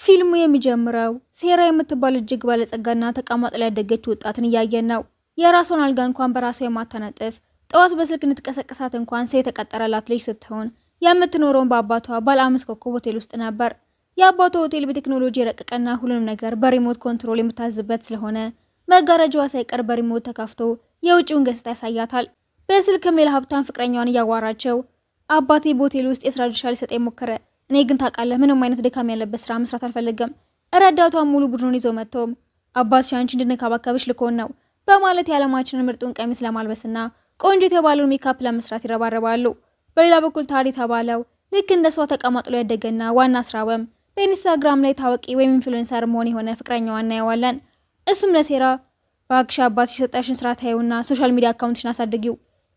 ፊልሙ የሚጀምረው ሴራ የምትባል እጅግ ባለጸጋና ተቀማጥላ ያደገች ወጣትን እያየን ነው። የራሷን አልጋ እንኳን በራሷ የማታነጥፍ፣ ጠዋት በስልክ እንድትቀሰቅሳት እንኳን ሰው የተቀጠረላት ልጅ ስትሆን የምትኖረውን በአባቷ ባለ 5 ኮከብ ሆቴል ውስጥ ነበር። የአባቷ ሆቴል በቴክኖሎጂ የረቀቀና ሁሉንም ነገር በ remote control የምታዝበት ስለሆነ መጋረጃዋ ሳይቀር በ remote ተከፍቶ የውጭውን ገጽታ ያሳያታል። በስልክም ሌላ ሀብታም ፍቅረኛዋን እያዋራቸው አባቴ በሆቴል ውስጥ የስራ ድርሻ ሊሰጠኝ ሞከረ። እኔ ግን ታውቃለህ ምንም አይነት ድካም ያለበት ስራ መስራት አልፈልግም። ረዳቷን ሙሉ ቡድኑን ይዞ መጥቶም አባትሽ አንቺ እንድንከባከብሽ ልኮን ነው በማለት የዓለማችንን ምርጡን ቀሚስ ለማልበስና ቆንጆ የተባለውን ሜካፕ ለመስራት ይረባረባሉ። በሌላ በኩል ታድ የተባለው ልክ እንደ እሷ ተቀማጥሎ ያደገና ዋና ስራውም በኢንስታግራም ላይ ታዋቂ ወይም influencer መሆን የሆነ ፍቅረኛዋ እናየዋለን። እሱም ለሴራ እባክሽ አባትሽ የሰጠሽን ስራ ታዩና social media account ሽን አሳድጊው።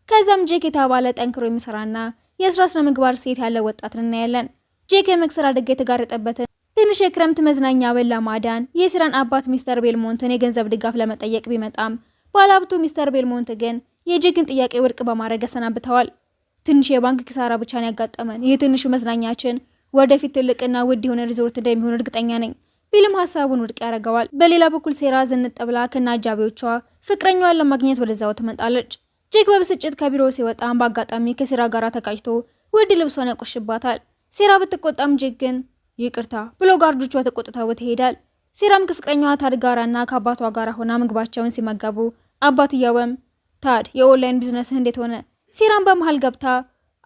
ከዛም ጄክ የተባለ ጠንክሮ የሚሰራና የስራ ስነ ምግባር ሴት ያለው ወጣትን እናያለን። ጄክ የመክሰር አደጋ የተጋረጠበትን ትንሽ የክረምት መዝናኛ በላ ማዳን የሴራን አባት ሚስተር ቤልሞንትን የገንዘብ ድጋፍ ለመጠየቅ ቢመጣም ባለሀብቱ ሚስተር ቤልሞንት ግን የጄክን ጥያቄ ውድቅ በማድረግ ያሰናብተዋል። ትንሽ የባንክ ኪሳራ ብቻ ነው ያጋጠመን፣ ይህ ትንሹ መዝናኛችን ወደፊት ትልቅና ውድ የሆነ ሪዞርት እንደሚሆን እርግጠኛ ነኝ ቢልም ሀሳቡን ውድቅ ያደርገዋል። በሌላ በኩል ሴራ ዝንጥ ብላ ከነ አጃቢዎቿ ፍቅረኛዋን ለማግኘት ወደዛው ትመጣለች። ጄክ በብስጭት ከቢሮ ሲወጣም በአጋጣሚ ከሴራ ጋር ተጋጭቶ ውድ ልብሷን ያቆሽባታል። ሴራ ብትቆጣም ጄክ ግን ይቅርታ ብሎ guard ኦቿ ተቆጥተው ትሄዳል። ሴራም ከፍቅረኛዋ ታድ ጋራና ከአባቷ ጋር ሆና ምግባቸውን ሲመገቡ አባትየውም ታድ የ online business ህ እንዴት ሆነ? ሴራም በመሀል ገብታ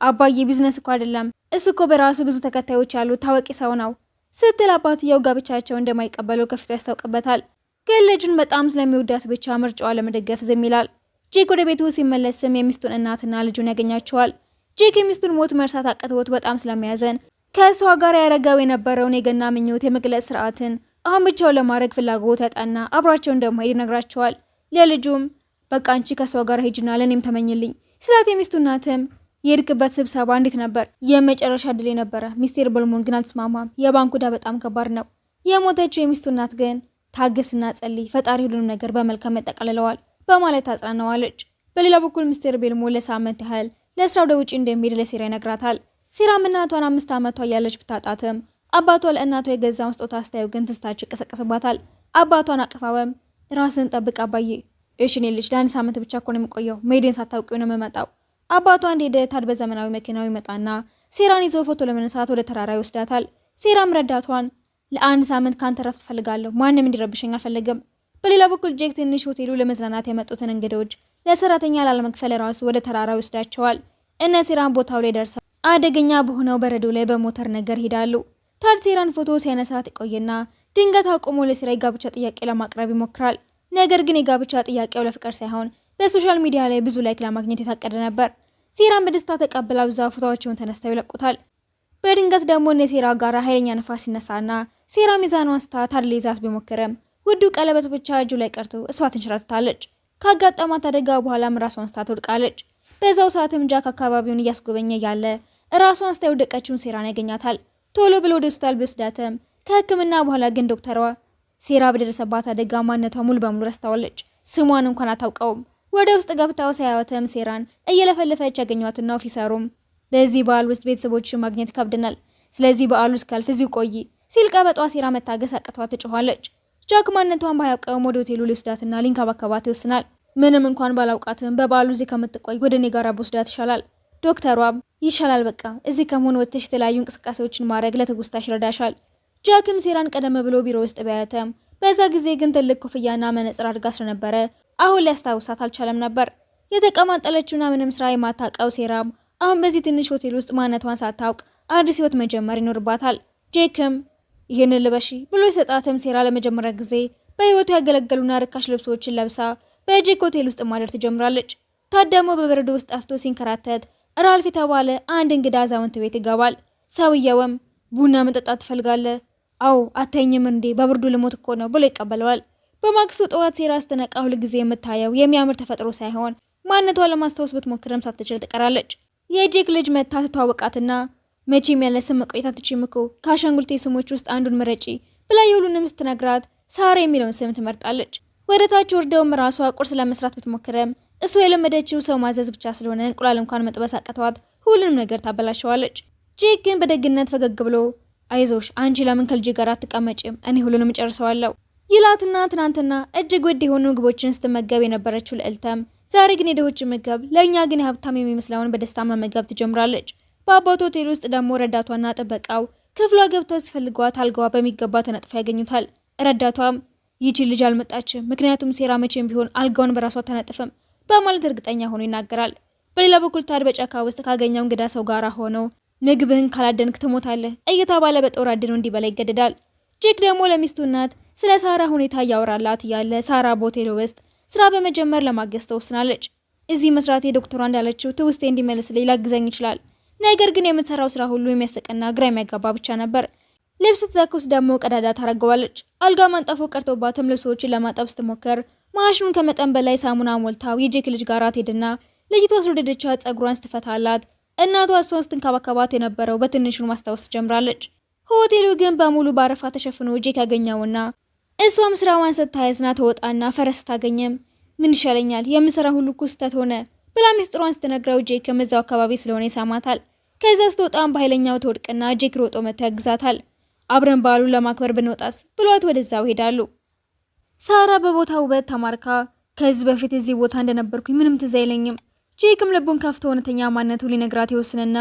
አባዬ ቢዝነስ እኮ አይደለም፣ እሱ እኮ በራሱ ብዙ ተከታዮች ያሉት ታዋቂ ሰው ነው ስትል አባትየው ጋብቻቸው እንደማይቀበለው ከፍቶ ያስታውቅበታል። ግን ልጁን በጣም ስለሚወዳት ብቻ ምርጫዋ ለመደገፍ ዝም ይላል። ጄክ ወደ ቤቱ ሲመለስም የሚስቱን እናትና ልጁን ያገኛቸዋል። ጄክ የሚስቱን ሞት መርሳት አቅቶት በጣም ስለሚያዘን ከእሷ ጋር ያረገው የነበረውን የገና ምኞት የመግለጽ ስርዓትን አሁን ብቻውን ለማድረግ ፍላጎት ያጣና አብሯቸው እንደማይሄድ ይነግራቸዋል። ለልጁም በቃ አንቺ ከእሷ ጋር ሂጂና ለእኔም ተመኝልኝ ስላት የሚስቱ እናትም የሄድክበት ስብሰባ እንዴት ነበር? የመጨረሻ ድል ነበረ። ሚስቴር ቤልሞንት ግን አልተስማማም። የባንኩ ዕዳ በጣም ከባድ ነው። የሞተችው የሚስቱ እናት ግን ታገስና ጸልይ፣ ፈጣሪ ሁሉንም ነገር በመልካም ያጠቃልለዋል በማለት ታጽናናዋለች። በሌላ በኩል ሚስቴር ቤልሞንት ለሳምንት ያህል ለስራ ወደ ውጪ እንደሚሄድ ለሴራ ይነግራታል። ሴራም እናቷን 5 ዓመቷ እያለች ብታጣትም አባቷ ለእናቷ የገዛውን ስጦታ ስታየው ግን ትዝታቸው ይቀሰቀስባታል። አባቷን አቅፋወም ራስን ጠብቅ አባዬ፣ እሺ እኔ ልጅ ለአንድ ሳምንት ብቻ እኮ ነው የምቆየው፣ መሄዴን ሳታውቂው ነው የምመጣው። አባቷ እንደሄደ ታድ በዘመናዊ መኪናው ይመጣና ሴራን ይዞ ፎቶ ለመነሳት ወደ ተራራ ይወስዳታል። ሴራም ረዳቷን ለአንድ ሳምንት ካንተ ረፍት እፈልጋለሁ፣ ማንም እንዲረብሸኝ አልፈልግም። በሌላ በኩል ጄክ ትንሽ ሆቴሉ ለመዝናናት የመጡትን እንግዶች ለሰራተኛ ላለመክፈል ራሱ ወደ ተራራ ይወስዳቸዋል። እነ ሴራን ቦታው ላይ ደርሰው አደገኛ በሆነው በረዶ ላይ በሞተር ነገር ሄዳሉ። ታድ ሴራን ፎቶ ሲያነሳት ይቆይና ድንገት አቁሞ ለሴራ የጋብቻ ጥያቄ ለማቅረብ ይሞክራል። ነገር ግን የጋብቻ ጥያቄው ለፍቅር ሳይሆን በ social media ላይ ብዙ like ለማግኘት የታቀደ ነበር። ሴራን በደስታ ተቀብላ ብዛ ፎቶዎቸውን ተነስተው ይለቁታል። በድንገት ደግሞ እነ ሴራ ጋር ኃይለኛ ነፋስ ሲነሳና ሴራ ሚዛኗን ስታ ታድ ሊይዛት ቢሞክርም ውዱ ቀለበት ብቻ እጁ ላይ ቀርቶ እሷ ትንሸራተታለች። ካጋጠማት አደጋ በኋላም ራሷን ስታ ትወድቃለች። በዛው ሰዓትም ጃክ አካባቢውን እያስጎበኘ ያለ ራሷን ስታ የወደቀችውን ሴራን ያገኛታል። ቶሎ ብሎ ወደ ሆስፒታል ቢወስዳትም ከሕክምና በኋላ ግን ዶክተሯ ሴራ በደረሰባት አደጋ ማንነቷ ሙሉ በሙሉ ረስታዋለች። ስሟን እንኳን አታውቀውም። ወደ ውስጥ ገብተው ሳያዩትም ሴራን እየለፈለፈች ያገኟትና officer ኡም በዚህ በዓል ውስጥ ቤተሰቦችሽን ማግኘት ይከብደናል፣ ስለዚህ በዓሉ እስኪያልፍ እዚሁ ቆይ ሲል ቀበጧ ሴራ መታገስ አቅቷት ትጮኋለች። ጃክ ማንነቷን ባያውቀውም ወደ ሆቴሉ ሊወስዳትና ሊንከባከባት ይወስናል። ምንም እንኳን ባላውቃትም በበዓሉ እዚህ ከምትቆይ ወደ እኔ ጋር ብወስዳት ይሻላል። ዶክተሯም ይሻላል፣ በቃ እዚህ ከመሆን ወጥተሽ የተለያዩ እንቅስቃሴዎችን ማድረግ ለትውስታሽ ይረዳሻል። ጃክም ሴራን ቀደም ብሎ ቢሮ ውስጥ ቢያያትም በዛ ጊዜ ግን ትልቅ ኮፍያና መነጽር አድርጋ ስለነበረ አሁን ሊያስታውሳት አልቻለም ነበር። የተቀማጠለችውና ምንም ስራ የማታውቀው ሴራም አሁን በዚህ ትንሽ ሆቴል ውስጥ ማንነቷን ሳታውቅ አዲስ ህይወት መጀመር ይኖርባታል። ጄክም ይህንን ልበሺ ብሎ የሰጣትም ሴራ ለመጀመሪያ ጊዜ በህይወቱ ያገለገሉና ርካሽ ልብሶችን ለብሳ በጄክ ሆቴል ውስጥ ማደር ትጀምራለች። ታድ ደግሞ በበረዶ ውስጥ ጠፍቶ ሲንከራተት ራልፍ የተባለ አንድ እንግዳ አዛውንት ቤት ይገባል። ሰውየውም ቡና መጠጣት ትፈልጋለህ? አዎ አታይኝም እንዴ? በብርዱ ልሞት እኮ ነው ብሎ ይቀበለዋል። በማግስቱ ጠዋት ሴራ ስትነቃ ሁልጊዜ የምታየው የሚያምር ተፈጥሮ ሳይሆን ማንነቷን ለማስታወስ ብትሞክርም ሳትችል ትቀራለች። የጄክ ልጅ መታ ትተዋወቃትና መቼም ያለ ስም መቆየት አትችይም እኮ ከአሻንጉሊቴ ስሞች ውስጥ አንዱን ምረጪ ብላ የሁሉንም ስትነግራት ሳራ የሚለውን ስም ትመርጣለች። ወደ ታች ወርደውም ራሷ ቁርስ ለመስራት ብትሞክርም እሱ የለመደችው ሰው ማዘዝ ብቻ ስለሆነ እንቁላል እንኳን መጥበስ አቅቷት ሁሉንም ነገር ታበላሸዋለች። ጄክ ግን በደግነት ፈገግ ብሎ አይዞሽ አንቺ ለምን ከልጅ ጋር አትቀመጭም? እኔ ሁሉንም እጨርሰዋለሁ ይላትና ትናንትና እጅግ ውድ የሆኑ ምግቦችን ስትመገብ የነበረችው ልዕልተም ዛሬ ግን የድሆች ምግብ ለእኛ ግን የሀብታም የሚመስለውን በደስታ መመገብ ትጀምራለች። በአባቱ ሆቴል ውስጥ ደግሞ ረዳቷና ጥበቃው ክፍሏ ገብተው ሲፈልጓት አልጋዋ በሚገባ ተነጥፎ ያገኙታል። ረዳቷም ይቺ ልጅ አልመጣችም፣ ምክንያቱም ሴራ መቼም ቢሆን አልጋውን በራሷ አታነጥፍም በማለት እርግጠኛ ሆኖ ይናገራል። በሌላ በኩል ታድ በጫካ ውስጥ ካገኘው እንግዳ ሰው ጋር ሆኖ ምግብህን ካላደንክ ትሞታለህ እየተባለ በጦር አድኖ እንዲበላ ይገደዳል። ጄክ ደግሞ ለሚስቱ እናት ስለ ሳራ ሁኔታ እያወራላት እያለ ሳራ በሆቴሉ ውስጥ ስራ በመጀመር ለማገዝ ተወስናለች። እዚህ መስራቴ ዶክተሯ እንዳለችው ትውስቴ እንዲመልስልኝ ሊያግዘኝ ይችላል። ነገር ግን የምትሰራው ስራ ሁሉ የሚያስቅና ግራ የሚያጋባ ብቻ ነበር። ልብስ ስትተኩስ ደግሞ ቀዳዳ ታረገዋለች። አልጋ ማንጠፉ ቀርቶባትም ልብሶችን ለማጠብ ስትሞክር ማሽኑን ከመጠን በላይ ሳሙና ሞልታው የጄክ ልጅ ጋር ትሄድና ልጅቷ ስለወደደቻት ጸጉሯን ስትፈታላት እናቷ እሷን ስትንከባከባት የነበረው በትንሹ ማስታወስ ትጀምራለች። ሆቴሉ ግን በሙሉ ባረፋ ተሸፍኖ ጄክ ያገኘውና እሷም ስራዋን ስታያዝና ተወጣና ፈረስ ስታገኘም ምን ይሻለኛል የምሰራ ሁሉ እኮ ስህተት ሆነ ብላ ሚስጥሯን ስትነግረው ጄክም እዛው አካባቢ ስለሆነ ይሰማታል። ከዛ ስትወጣም በኃይለኛው ትወድቅና ጄክ ሮጦ መጥቶ ያግዛታል። አብረን በዓሉን ለማክበር ብንወጣስ ብሏት ወደዛው ሄዳሉ። ሳራ በቦታው ውበት ተማርካ ከዚህ በፊት እዚህ ቦታ እንደነበርኩኝ ምንም ትዝ አይለኝም። ጄክም ልቡን ከፍቶ እውነተኛ ማንነቱ ሊነግራት ይወስንና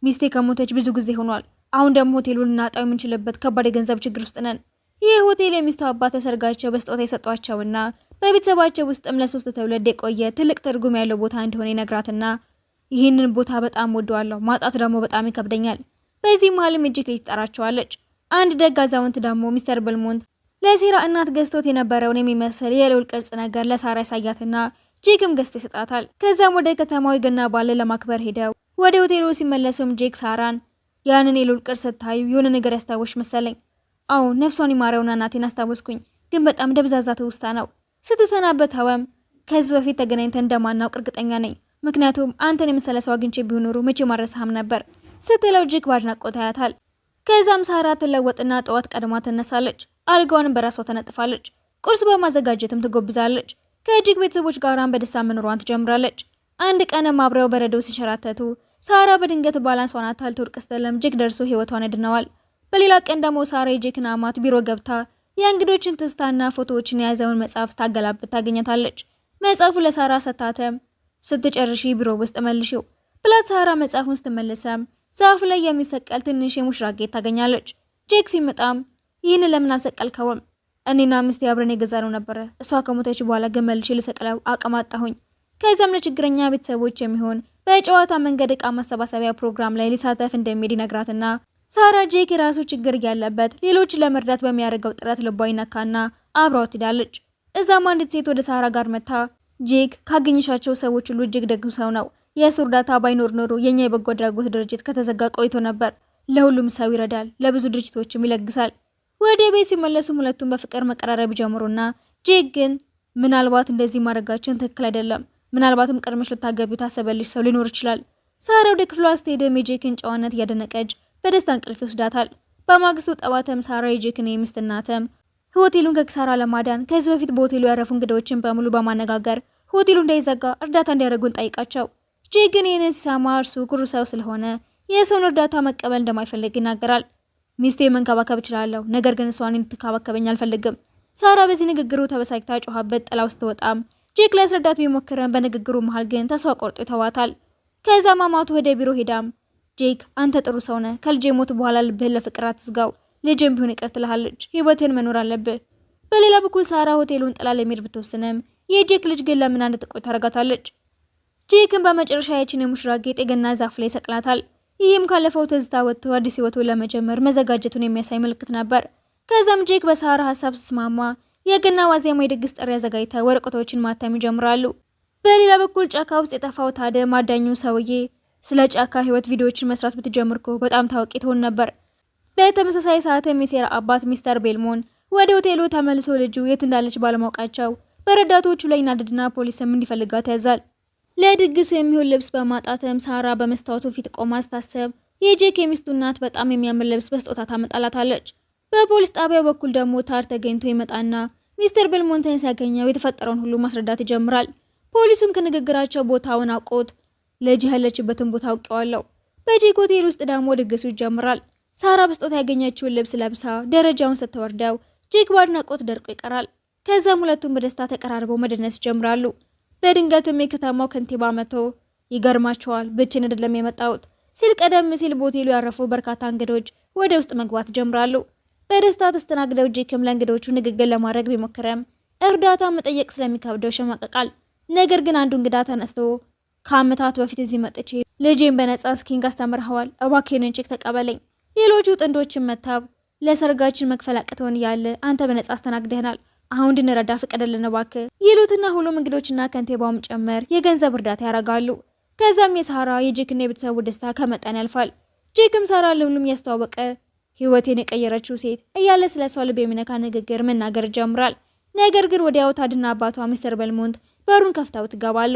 ሚስቴ ከሞተች ብዙ ጊዜ ሆኗል። አሁን ደግሞ ሆቴሉን ልናጣው የምንችልበት ከባድ የገንዘብ ችግር ውስጥ ነን። ይህ ሆቴል የሚስቱ አባት ተሰርጋቸው በስጦታ የሰጧቸውና በቤተሰባቸው ውስጥም ለሶስት ትውልድ የቆየ ትልቅ ትርጉም ያለው ቦታ እንደሆነ ይነግራትና ይህንን ቦታ በጣም ወደዋለሁ፣ ማጣት ደግሞ በጣም ይከብደኛል። በዚህ መሀልም የጄክ ልጅ ትጠራቸዋለች። አንድ ደግ አዛውንት ደግሞ ሚስተር ብልሞንት ለሴራ እናት ገዝቶት የነበረውን የሚመስል የልዑል ቅርጽ ነገር ለሳራ ያሳያትና ጄክም ገዝቶ ይሰጣታል። ከዛም ወደ ከተማው የገና በዓልን ለማክበር ሄደው ወደ ሆቴሉ ሲመለሱም ጄክ ሳራን ያንን የልዑል ቅርጽ ስታዩ የሆነ ነገር ያስታወሽ መሰለኝ። አዎ ነፍሷን ይማረውና እናቴን አስታወስኩኝ፣ ግን በጣም ደብዛዛ ትውስታ ነው። ስትሰናበተውም ከዚህ በፊት ተገናኝተን እንደማናውቅ እርግጠኛ ነኝ፣ ምክንያቱም አንተን የመሰለ ሰው አግኝቼ ቢሆን ኖሮ መቼም አልረሳህም ነበር ስትለው ጄክ በአድናቆት ያያታል። ከዛም ሳራ ትለወጥና ጠዋት ቀድማ ትነሳለች። አልጋዋንም በራሷ ተነጥፋለች። ቁርስ በማዘጋጀትም ትጎብዛለች። ከእጅግ ቤተሰቦች ጋራም በደስታ መኖሯን ትጀምራለች። አንድ ቀንም አብረው በረዶ ሲንሸራተቱ ሳራ በድንገት ባላንሷን አጥታ ልትወድቅ ስትልም ጄክ ደርሶ ህይወቷን ያድነዋል። በሌላ ቀን ደግሞ ሳራ የጄክን አማት ቢሮ ገብታ የእንግዶችን ትዝታና ፎቶዎችን የያዘውን መጽሐፍ ስታገላብጥ ታገኘታለች። መጽሐፉ ለሳራ ሰታተም ስትጨርሺ ቢሮ ውስጥ መልሽው ብላት ሳራ መጽሐፉን ስትመልሰም ዛፉ ላይ የሚሰቀል ትንሽ የሙሽራ ጌጥ ታገኛለች። ጄክ ሲመጣም ይህን ለምን አልሰቀልከውም? እኔና ሚስቴ አብረን የገዛነው ነበረ። እሷ ከሞተች በኋላ ግን መልሼ ልሰቅለው አቅም አጣሁኝ። ከዚያም ለችግረኛ ቤተሰቦች የሚሆን በጨዋታ መንገድ እቃ ማሰባሰቢያ ፕሮግራም ላይ ሊሳተፍ እንደሚሄድ ይነግራትና ሳራ ጄክ የራሱ ችግር እያለበት ሌሎች ለመርዳት በሚያደርገው ጥረት ልቧ ይነካና አብራው ትሄዳለች። እዛም አንዲት ሴት ወደ ሳራ ጋር መታ ጄክ ካገኘሻቸው ሰዎች ሁሉ እጅግ ደግ ሰው ነው። የእሱ እርዳታ ባይኖር ኖሮ የኛ የበጎ አድራጎት ድርጅት ከተዘጋ ቆይቶ ነበር። ለሁሉም ሰው ይረዳል፣ ለብዙ ድርጅቶችም ይለግሳል። ወደ ቤት ሲመለሱም ሁለቱም በፍቅር መቀራረብ ይጀምሩና ጄክ ግን ምናልባት እንደዚህ ማድረጋችን ትክክል አይደለም፣ ምናልባትም ቀድመሽ ልታገቢው ታሰበልሽ ሰው ሊኖር ይችላል። ሳራ ወደ ክፍሏ ስትሄድም የጄክን ጨዋነት እያደነቀች በደስታ እንቅልፍ ይወስዳታል። በማግስቱ ጠዋትም ሳራ የጄክን የሚስት እናትም ሆቴሉን ከኪሳራ ለማዳን ከዚህ በፊት በሆቴሉ ያረፉ እንግዶችን በሙሉ በማነጋገር ሆቴሉ እንዳይዘጋ እርዳታ እንዲያደርጉን ጠይቃቸው። ጄክ ግን ይህንን ሲሰማ እርሱ ኩሩ ሰው ስለሆነ የሰውን እርዳታ መቀበል እንደማይፈልግ ይናገራል። ሚስቴ መንከባከብ እችላለሁ፣ ነገር ግን እሷን እንድትከባከበኝ አልፈልግም። ሳራ በዚህ ንግግሩ ተበሳጭታ ጮኻበት ጥላው ስትወጣም ጄክ ሊያስረዳት ቢሞክርም በንግግሩ መሃል ግን ተስፋ ቆርጦ ይተዋታል። ከዛም አማቱ ወደ ቢሮ ሄዳም ጄክ አንተ ጥሩ ሰው ነህ፣ ከልጄ ሞት በኋላ ልብህን ለፍቅር አትዝጋው፣ ልጅም ቢሆን ይቅር ትልሃለች፣ ህይወትህን መኖር አለብህ። በሌላ በኩል ሳራ ሆቴሉን ጥላ ለመሄድ ብትወስንም የጄክ ልጅ ግን ለምን እንድትቆይ ታደርጋታለች። ጄክን በመጨረሻ ያችን የሙሽራ ጌጥ የገና ዛፍ ላይ ይሰቅላታል። ይህም ካለፈው ትዝታ ወጥቶ አዲስ ህይወቱን ለመጀመር መዘጋጀቱን የሚያሳይ ምልክት ነበር። ከዛም ጄክ በሳራ ሀሳብ ስትስማማ የገና ዋዜማ የድግስ ጥሪ አዘጋጅተው ወረቀቶችን ማተም ይጀምራሉ። በሌላ በኩል ጫካ ውስጥ የጠፋው ታደም አዳኙ ሰውዬ ስለ ጫካ ህይወት ቪዲዮዎችን መስራት ብትጀምር እኮ በጣም ታዋቂ ትሆን ነበር። በተመሳሳይ ሰዓትም የሴራ አባት ሚስተር ቤልሞን ወደ ሆቴሉ ተመልሶ ልጁ የት እንዳለች ባለማወቃቸው በረዳቶቹ ላይ ይናደድና ፖሊስም እንዲፈልጋት ያዛል። ለድግሱ የሚሆን ልብስ በማጣትም ሳራ በመስታወቱ ፊት ቆማ ስታስብ የጄክ የሚስቱ እናት በጣም የሚያምር ልብስ በስጦታ ታመጣላታለች። በፖሊስ ጣቢያው በኩል ደግሞ ታር ተገኝቶ ይመጣና ሚስተር ቤልሞንትን ሲያገኘው የተፈጠረውን ሁሉ ማስረዳት ይጀምራል። ፖሊሱም ከንግግራቸው ቦታውን አውቆት ልጅ ያለችበትን ቦታ አውቄዋለሁ። በጄክ ሆቴል ውስጥ ደግሞ ድግሱ ይጀምራል። ሳራ በስጦታ ያገኘችውን ልብስ ለብሳ ደረጃውን ስትወርደው ጄክ በአድናቆት ደርቆ ይቀራል። ከዛም ሁለቱም በደስታ ተቀራርበው መደነስ ይጀምራሉ። በድንገትም የከተማው ከንቲባ መጥቶ ይገርማቸዋል፣ ብቻዬን አይደለም የመጣሁት ሲል ቀደም ሲል በሆቴሉ ያረፉ በርካታ እንግዶች ወደ ውስጥ መግባት ይጀምራሉ። በደስታ ተስተናግደው ጄክም ለእንግዶቹ ንግግር ለማድረግ ቢሞክርም እርዳታ መጠየቅ ስለሚከብደው ይሸማቀቃል። ነገር ግን አንዱ እንግዳ ተነስቶ ከአመታት በፊት እዚህ መጥቼ ልጄን በነጻ skiing አስተምርኸዋል፣ እባክህን ቼክ ተቀበለኝ። ሌሎቹ ጥንዶችን መታብ ለሰርጋችን መክፈል አቅቶን እያለ አንተ በነጻ አስተናግደህናል፣ አሁን እንድንረዳ ፍቀደልን እባክህ ይሉትና ሁሉም እንግዶችና ከንቲባውም ጭምር የገንዘብ እርዳታ ያደርጋሉ። ከዛም የሳራ የጄክና የቤተሰቡ ደስታ ከመጠን ያልፋል። ጄክም ሳራ ለሁሉም እያስተዋወቀ ህይወቴን የቀየረችው ሴት እያለ ስለ እሷ ልብ የሚነካ ንግግር መናገር ይጀምራል። ነገር ግን ወዲያው ታድና አባቷ ሚስተር በልሞንት በሩን ከፍተው ትገባሉ።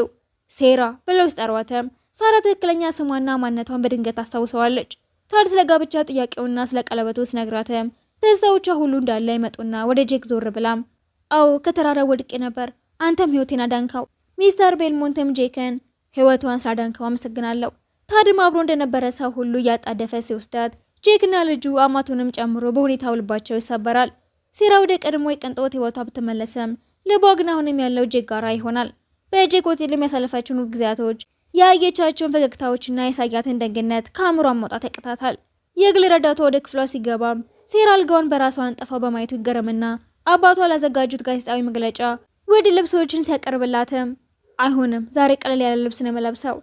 ሴራ ብለው ሲጠሯትም ሳራ ትክክለኛ ስሟና ማንነቷን በድንገት ታስታውሰዋለች። ታድ ስለ ጋብቻ ጥያቄውና ስለ ቀለበቱ ሲነግራትም ትዝታዎቿ ሁሉ እንዳለ ይመጡና ወደ ጄክ ዞር ብላም አዎ ከተራራ ወድቄ ነበር፣ አንተም ህይወቴን አዳንከው። ሚስተር ቤልሞንትም ጄክን ህይወቷን ስላዳንከው አመሰግናለሁ። ታድም አብሮ እንደነበረ ሰው ሁሉ እያጣደፈ ሲወስዳት ጄክና ልጁ አማቱንም ጨምሮ በሁኔታው ልባቸው ይሰበራል። ሴራ ወደ ቀድሞ የቅንጦት ህይወቷ ብትመለስም ልቧ ግን አሁንም ያለው ጄክ ጋራ ይሆናል። በጄክ ሆቴልም ያሳለፈችውን ጊዜያቶች፣ ያየቻቸውን ፈገግታዎችና ያሳያትን ደግነት ከአእምሯ መውጣት ያቅታታል። የግል ረዳቷ ወደ ክፍሏ ሲገባም ሴራ አልጋውን በራሷ አንጥፋው በማየቱ ይገረምና አባቷ ላዘጋጁት ጋዜጣዊ መግለጫ ውድ ልብሶችን ሲያቀርብላትም አይሆንም፣ ዛሬ ቀለል ያለ ልብስ ነው የምለብሰው።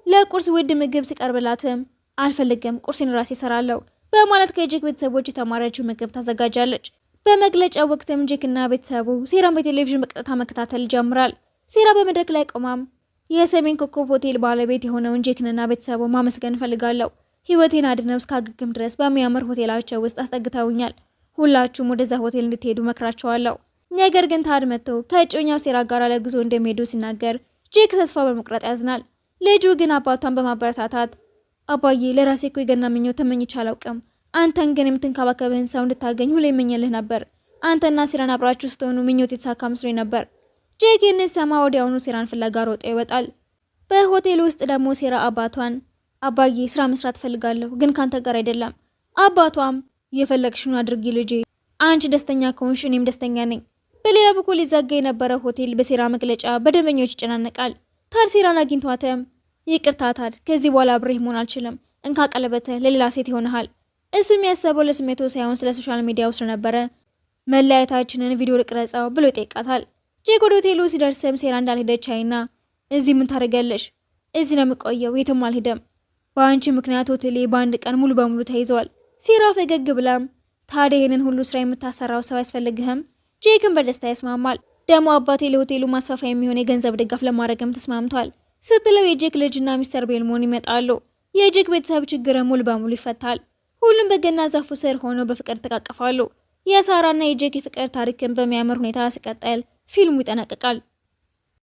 ለቁርስ ውድ ምግብ ሲቀርብላትም አልፈልግም፣ ቁርሴን ራሴ እሰራለሁ በማለት ከጄክ ቤተሰቦች የተማረችው ምግብ ታዘጋጃለች። በመግለጫው ወቅትም ጄክና ቤተሰቡ ሴራን በቴሌቪዥን በቀጥታ መከታተል ይጀምራል። ሴራ በመድረክ ላይ ቆማም የሰሜን ኮከብ ሆቴል ባለቤት የሆነውን ጄክንና ቤተሰቡ ማመስገን እፈልጋለሁ። ህይወቴን አድነው እስካገግም ድረስ በሚያምር ሆቴላቸው ውስጥ አስጠግተውኛል። ሁላችሁም ወደዛ ሆቴል እንድትሄዱ መክራቸዋለሁ። ነገር ግን ታድ መጥቶ ከእጮኛው ሴራ ጋር ለጉዞ እንደሚሄዱ ሲናገር ጄክ ተስፋ በመቁረጥ ያዝናል። ልጁ ግን አባቷን በማበረታታት አባዬ ለራሴ እኮ የገና ምኞት ተመኝቼ አላውቅም። አንተን ግን የምትንከባከብህን ሰው እንድታገኝ ሁሌ እመኝልህ ነበር። አንተና ሴራን አብራችሁ ስትሆኑ ምኞት የተሳካ መስሎኝ ነበር። ጄክ ይህንን ሲሰማ ወዲያውኑ ሴራን ፍለጋ ሮጦ ይወጣል። በሆቴል ውስጥ ደግሞ ሴራ አባቷን አባዬ ስራ መስራት እፈልጋለሁ፣ ግን ካንተ ጋር አይደለም። አባቷም የፈለግሽውን አድርጊ ልጄ፣ አንቺ ደስተኛ ከሆንሽ እኔም ደስተኛ ነኝ። በሌላ በኩል ሊዘጋ የነበረ ሆቴል በሴራ መግለጫ በደንበኞች ይጨናነቃል። ታድ ሴራን አግኝቷትም ይቅርታ ታድ፣ ከዚህ በኋላ አብሬህ መሆን አልችልም፣ እንካ ቀለበትህ ለሌላ ሴት ይሆንሃል። እሱም ያሰበው ለስሜቱ ሳይሆን ስለ social media ው ስለነበረ መለያየታችንን ቪዲዮ ልቅረጸው ብሎ ይጠይቃታል። ጄክ ወደ ሆቴሉ ሲደርስም ሴራ እንዳልሄደች አይና እዚህ ምን ታደርጊያለሽ? እዚህ ነው የምቆየው፣ የትም አልሄደም። በአንቺ ምክንያት ሆቴሌ በአንድ ቀን ሙሉ በሙሉ ተይዘዋል። ሴራ ፈገግ ብላም ታዲያ ይህንን ሁሉ ስራ የምታሰራው ሰው አያስፈልግህም? ጄክም በደስታ ይስማማል። ደግሞ አባቴ ለሆቴሉ ማስፋፊያ የሚሆን የገንዘብ ድጋፍ ለማድረግም ተስማምቷል ስትለው የጄክ ልጅና ሚስተር ቤልሞን ይመጣሉ። የጄክ ቤተሰብ ችግር ሙሉ በሙሉ ይፈታል። ሁሉም በገና ዛፉ ስር ሆነው በፍቅር ተቃቀፋሉ። የሳራና የጄክ የፍቅር ታሪክን በሚያምር ሁኔታ ሲቀጥል ፊልሙ ይጠናቀቃል።